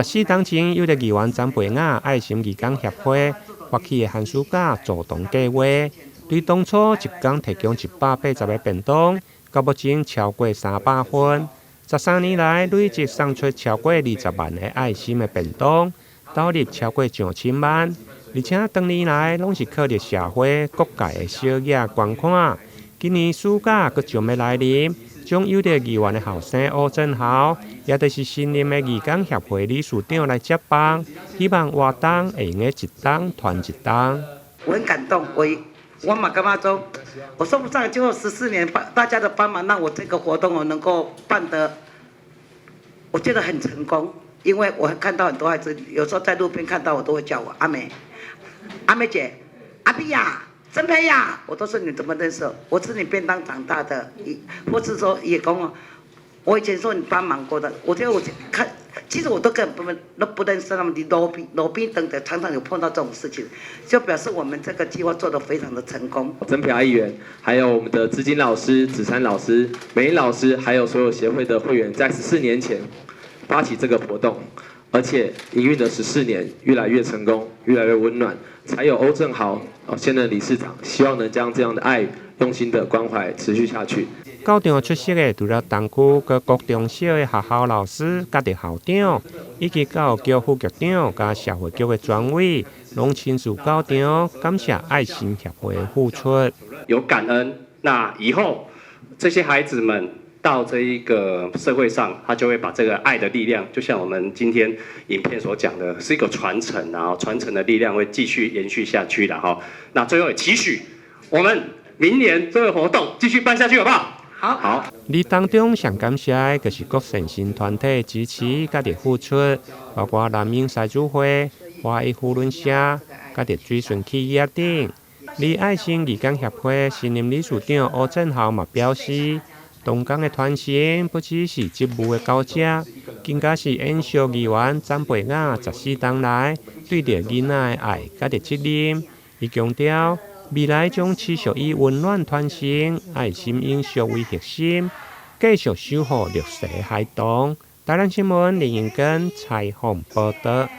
14冬前，由著議員曾培雅愛心義工協會發起的寒暑假助動計劃，對當初一工提供180個便當，到目前超過300份。13年來累積送出超過20萬個愛心的便當，投入超過上千萬，而且長年來攏是靠著社會各界的小額捐款。今年暑假閣將欲來臨，將由著議員的後生歐正豪，也就是新任的義工協會理事長來接棒，希望活動會用得一冬傳一冬。我很感動，我嘛感覺講，我說不上，經過14年大家的幫忙，讓我這個活動我能夠辦得，我覺得很成功。因為我看到很多孩子，有時候在路邊看到我都會叫我阿美、阿美姐、阿碧亞、曾培雅，我都說你怎麼認識？我吃你便當長大的，或是說也講我，我以前說你幫忙過的，我覺得我看，其實我都根本都不認識他們，你路邊等等，常常有碰到這種事情，就表示我們這個計劃做得非常的成功。曾培雅議員，還有我們的資金老師、子珊老師、美英老師，還有所有協會的會員，在14年前發起這個活動，而且營運了十四年，越來越成功，越來越溫暖，才有歐正豪現任理事長，希望能將這樣的愛、用心的關懷持續下去。到場出席的，除了東區佮國中小的學校老師、佮著校長，以及教育局副局長佮社會局的專委，攏親自到場，感謝愛心協會的付出。有感恩，那以後這些孩子們到這一個社會上，他就會把這個愛的力量，就像我們今天影片所講的，是一個傳承，然後傳承的力量會繼續延續下去的哈。那最後也期許我們明年這個活動繼續辦下去，好不好？好。好。而當中上感謝的，就是各善心團體支持佮著付出，包括南瑛獅子會、華裔扶輪社、佮著水順企業等。而愛心義工協會新任理事長歐正豪嘛表示，同工的傳承不只是職務的交接，更加是延續議員曾培雅14冬來對著囡仔的愛佮著責任。伊強調，未來將持續以溫暖傳承、愛心永續為核心，繼續守護弱勢孩童。台南新聞林英根採訪報導。